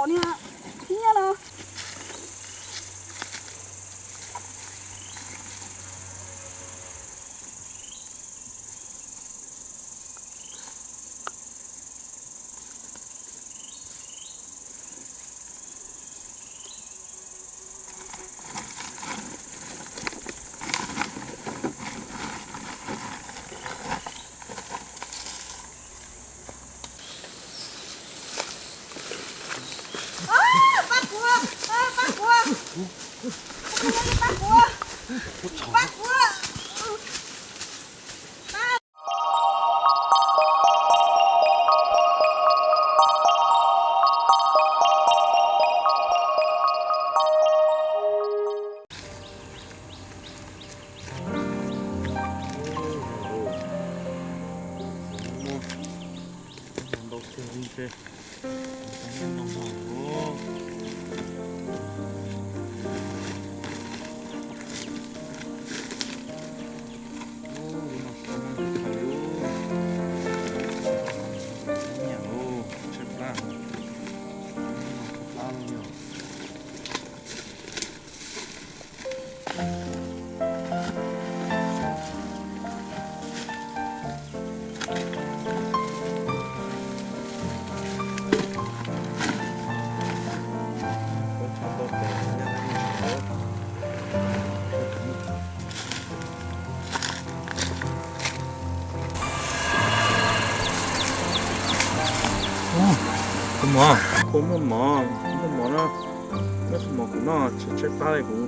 Niag, niag los. Pab kuv, pab kuv, pab kuv, pab kuv. Kuv mov, kuv muaj mov, muaj mov na. Nyob qhov mov kuv noj tsis tshaib plab li kuv.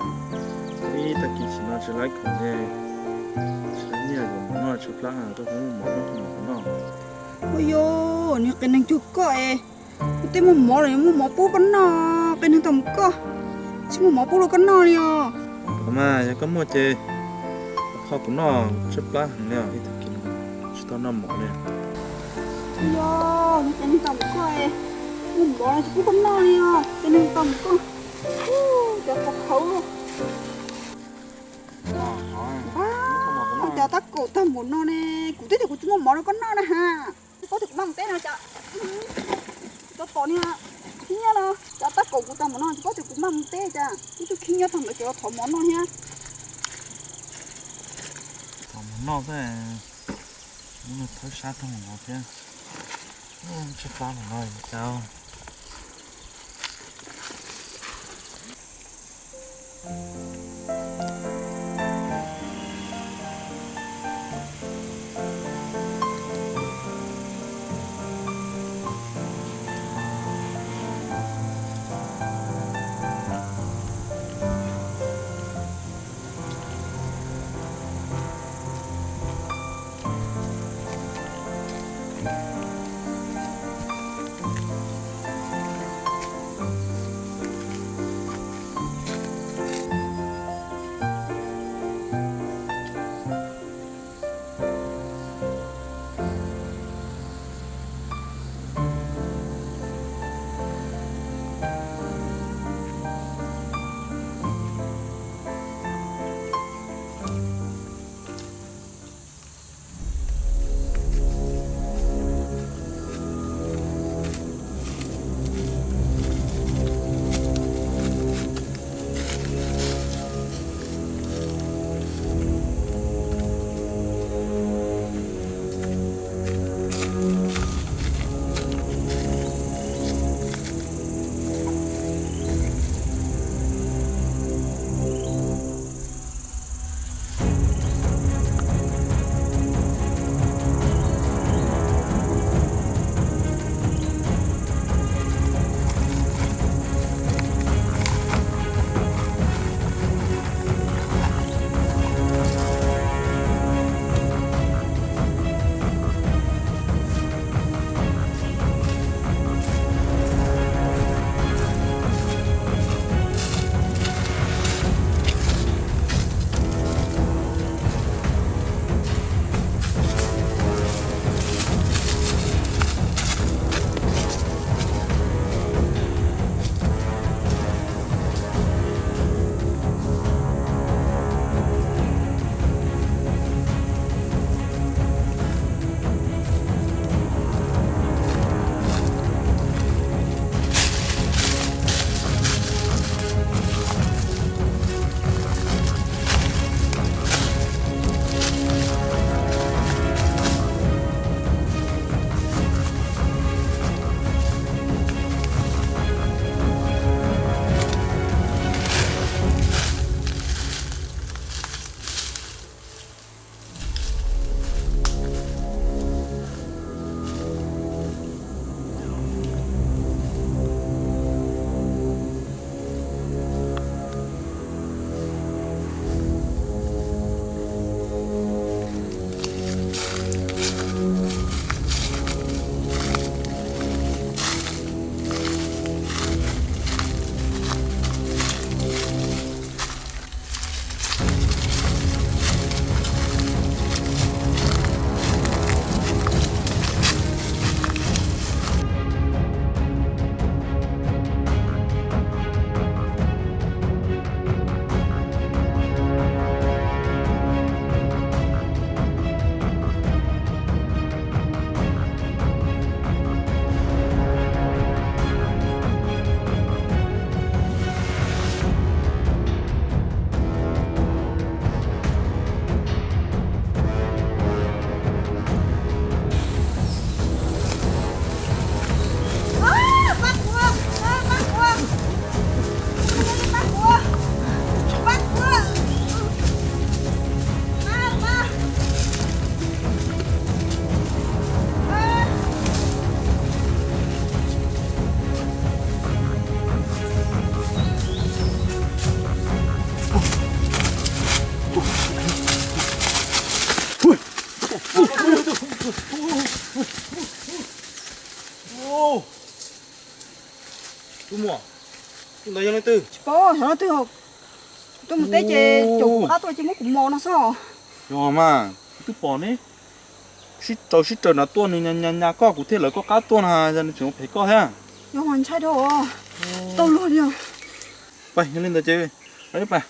Ib tag kis tsis no tsis laib kuv ne, tsis laib nyiaj yuav mov noj tshaib plab, koj muaj mov nyob qhov mov kuv noj. Ua yog, niag qias neeg cuag koj es, kuv twb muaj mov los yuav muaj mov pub koj noj, qias neeg tau mus koj, tsis muaj mov pub rau koj noj li os. Mas yog koj muaj ces kho kuv noj, tshaib plab heev li os, ib tag kis tsis tau noj mov li. Yog, niag qias neeg tau mus koj, muaj mov los tsis pub koj noj li os, qias neeg tau mus koj. Cov qhov qhauv. Cas tab kaum tag npaum no ne, kuv twb tias kuv tsis muaj mov rau koj noj na ha. Tsis paub tias kuv maj mus teb no cas. Tau tom niag khib nyiab no, cas tab kaum kuv tag npaum no tsis paub tias kuv maj mus teb cas. Ib tug khib nyiab tag ntawd ces los thov mov noj thiab. Thov mov noj xwb, thawb sab rau mov thiab. Tshaib plab no cas. Ub, tus muam, tus ntawd yog leej twg? Tsis paub, xyov leej twg. Kuv tuaj mus teb ces caum kuv qab tuaj ces muab kuv mos no xwb. Yog mas, kuv twb pom ne, sib raws sib raws nrad tuaj, nws nyas nyas nyas koj, kuv thiaj lawv koj qab tuaj no, yog nws tseem ua phem koj thiab. Yog mas ntshai dhau, tsis tau luag li os. Pab, yog li ntawd ces pab.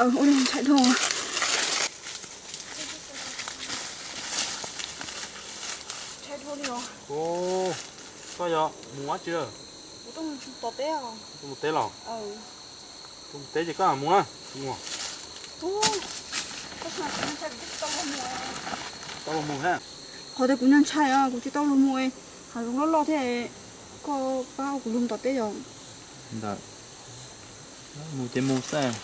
Ua li ntshai dhau. Ntshai dhau li os. Koj yog mus dab tsi lawm? Kuv tuaj mus tom teb os. Tuaj mus teb los? Tuaj mus teb ces koj mus na. Mus. Tau los mus thiab. Qhov tias kuv nyuaj ntshai, kuv tsis tau luag mus, hav zoov loj loj thiab, koj pab kuv luag mus tom teb yom. Ntawd, mus ces mus xwb,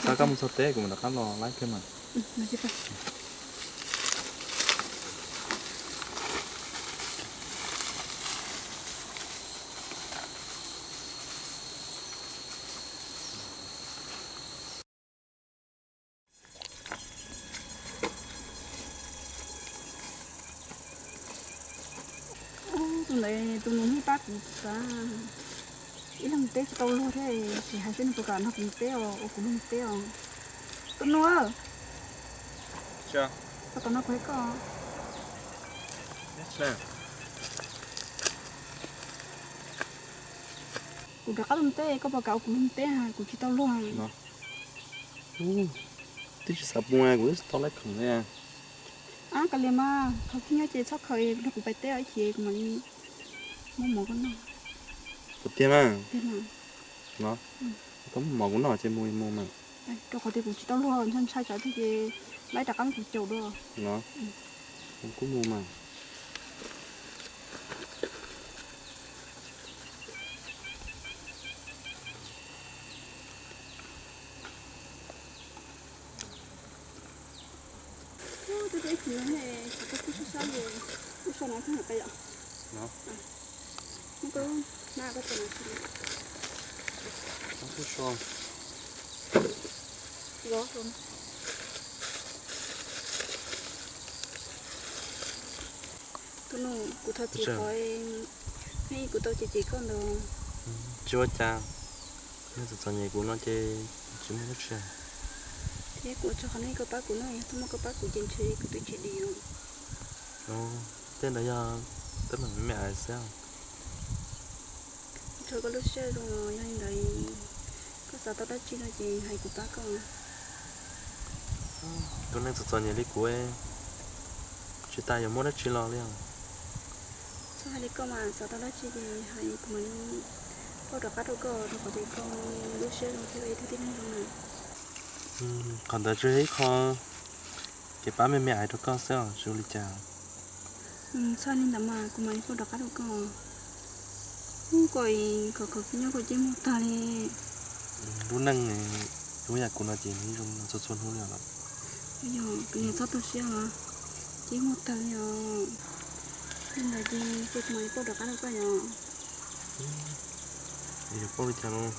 xav koj mus txog teb kuv mam rov qab los laib kiag mas. Tus ntawd tus nus nij pab kuv xav ib leeg teb tsis tau luag thiab, tsis hais seb nws puas kam nrog kuv mus teb os, ua kuv luag mus teb os. Tus nus, tom no kuv hais koj. Kuv rov qab tuaj teb, koj puas kam ua kuv luag teb, kuv tsis tau luag. Twb tsis xav mus, kuv twb tsis tau laib khoom li. Ab, kav liam mas, khaws khib nyob ces txhob khaws, nrog kuv pais teb ib chim kuv mam li muab mov koj noj. Puas tiag na? Tiag mas. No, koj muab mov kuv noj ces mus mus mas. Rau qhov tias kuv tsis tau luag, ntshai ntshai tsam twg ces laib rov qab muab kuv caum dua. No, kuj mus mas. Ub, twb ib chim no ne, kuv kuj sab sab li, lub so no koj hais qe yom. Muab koj na, koj tso no. Tus nus, kuv thov txim qhov kuv tau cem cem koj ntawd. Tsis ua cas, neeg txom txom nyem kuv no ces tsis muaj dab tsi. Thiab kuv ua tsaug qhov nej koj pab kuv no, yog tsis muaj koj pab kuv ces ntshe kuv twb tsis dim. Tej ntawd yog teeb meem me me xwb. Tsaug koj lub siab zoo, yog li ntawd koj xav tau dab tsi no ces hais kuv pab koj. Tus neeg txom txom nyem li kuv, tsis tas yuav muaj dab tsi los li os. Txhob hais li koj mas, xav tau dab tsi ces hais kuv mam li pauj rov qab rau koj, rau qhov tias koj lub siab zoo thiab ib tug tib neeg zoo na. Qhov ntawd tsuas yog ib qho kev pab me me aiv rau koj xwb os, tsis ua li cas. Txhob li ntawd mas, kuv mam li pauj rov qab rau koj. Ub, koj khov khov nyob koj cia muag tag li. Lub neej, lub yam kuv no ces nws zoo txhua txhua hnub li os. Yog, koj niam txhob tu siab os, cia muag tag li os. Li ntawd ces kuv mam li pauj rov qab rau koj yom. Yuav pauj li cas los?